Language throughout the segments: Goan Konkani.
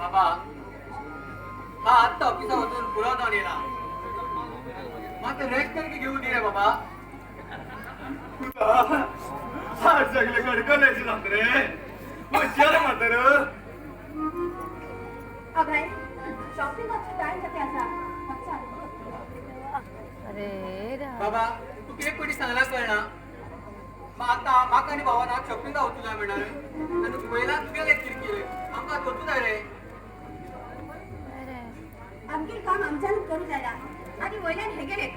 बाबा हा आत्ता ऑफिसा वचून पुरो जावन येयला, मात रेस्ट तरी घेऊन दी रे बाबा. हाड सगळे कडकडल्याचे सांग रे हुशार म्हातार. अभय, शॉपिंगाचो टायम जाते आसा. अरे. बाबा, तुका एक पयलीं सांगल्यार कळना. मग आता म्हाका आनी भावान आज शॉपिंगाक वचूं जाय म्हणणार आनी पयला तुगेले किरकिर, आमकां वचूं जाय रे. आमगेर काम आमच्यान करूं जायना आनी वयल्यान हेगेर एक.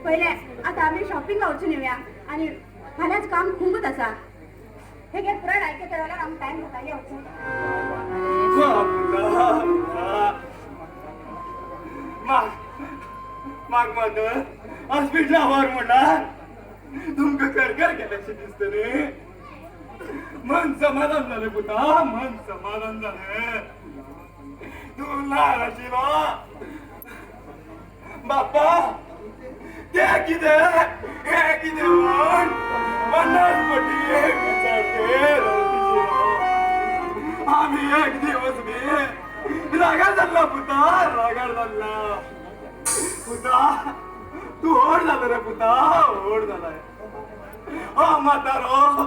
पयले आतां आमी शॉपिंगाक वचून येवया आनी फाल्यांच काम खूबच आसा. हेगेर पुराय आयकता जाल्यार आमकां टायम जाता, या वचून. माग माग मात हॉस्पिटला व्हर म्हणल्यार तुमकां करकर केल्याशें दिसता न्ही. मन समाधान जालें पुता, मन समाधान जालें. तूं ल्हान आशिल्लो बाप्पा, ते कितें हें कितें म्हण 50 पटी विचारते रावतीशिल्लो. आमी एक दिवस बी रागार जाल्ला पुता, रागार जाल्ला पुता. तूं व्हड जालो रे पुता, व्हड जालाय. हो म्हातारो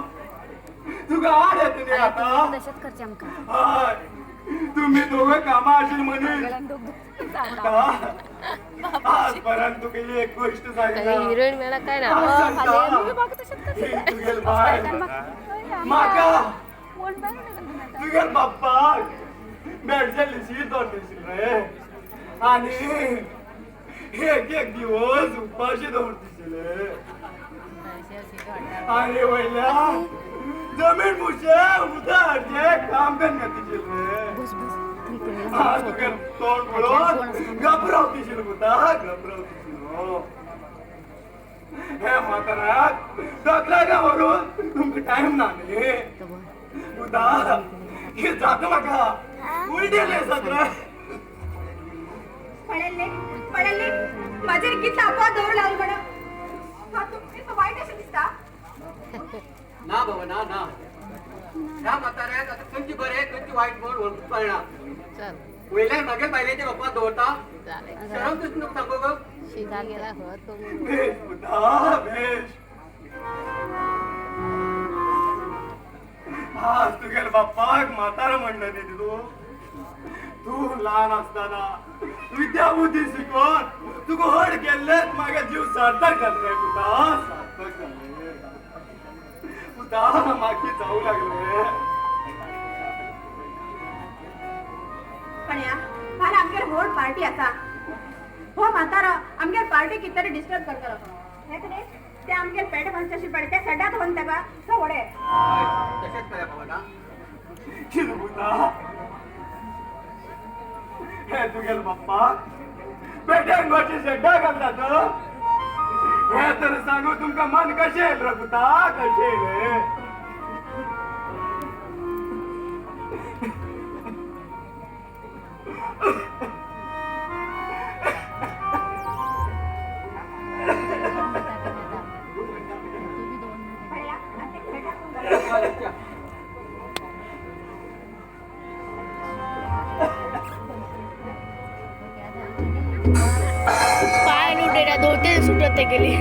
तुका आड येता न्ही आतां. तशेंच करचें आमकां. हय, तुम्ही दोघं कामा आशिल मनीस. जाता. आजपर्यंत तुका एक गोष्ट सांगना. हिरोईन मेळा काय ना. आज सांगता. तशेंच ही तुगेल बायल म्हाका तुगेल बाप्पाक बेडच्या दोडशील रे आणि एक एक दिवस उपाशी दवरतीशिले आणि वयल्या जमीन मुशे उदक हाडचे काम करून घेतीशील रे. बस बस. हा, तुगेल तोंड पळोवन घबरावतीशील पुता, घबरावतीशील. हो, हे म्हाताराक दोतोराक व्हरून तुमकां टायम ना न्ही पुता. हे जाता म्हाका उलटे सगळें. पळयल्ले पळयल्ले, म्हाजेर कितलो अपवाद दवरूं लागलो म्हणून. हा, तुमकां वायट अशें दिसता? ना बाबा, ना ना. ह्या म्हाताऱ्याक आतां खंयची बरें खंयची वायट म्हण वळखूंक कळना. चल. वयल्यान म्हागेल बायलेचेर अपवाद दवरता. शरम दिसता तुका सांगू गो. शिका गेला हो तो. भेश पुता, भेश. आज तुगेल बाप्पाक म्हातारो म्हणलं न्ही तूं. तूं ल्हान आसतना विद्या बुद्धी शिकोवन तुका व्हड केल्लेच म्हागे जीव सार्थक जालें रे पुता, सार्थक जालें पुता. म्हाका जावं लागलें. पण या फाल्यां आमगेर व्हड पार्टी आसा. हो म्हातारो आमगेर पार्टी कितें तरी डिस्टर्ब करतलो. हें कितें ते आमगेर पेट भाजचे पडे त्या सड्यात व्हरून ताका तो व्हडे. हय, तशेंच करूया बाबा ना. कितें पुता, हे तुगेल बाप्पाक पेट्यांक शेड्डा घालतात हे तर सांगू तुमकां मन कशें येयलें रे पुता, कशें येयलें? पळया आनी ते सड्याक व्हरून हय. पाय लुटेला 2-3 सुटत गेली.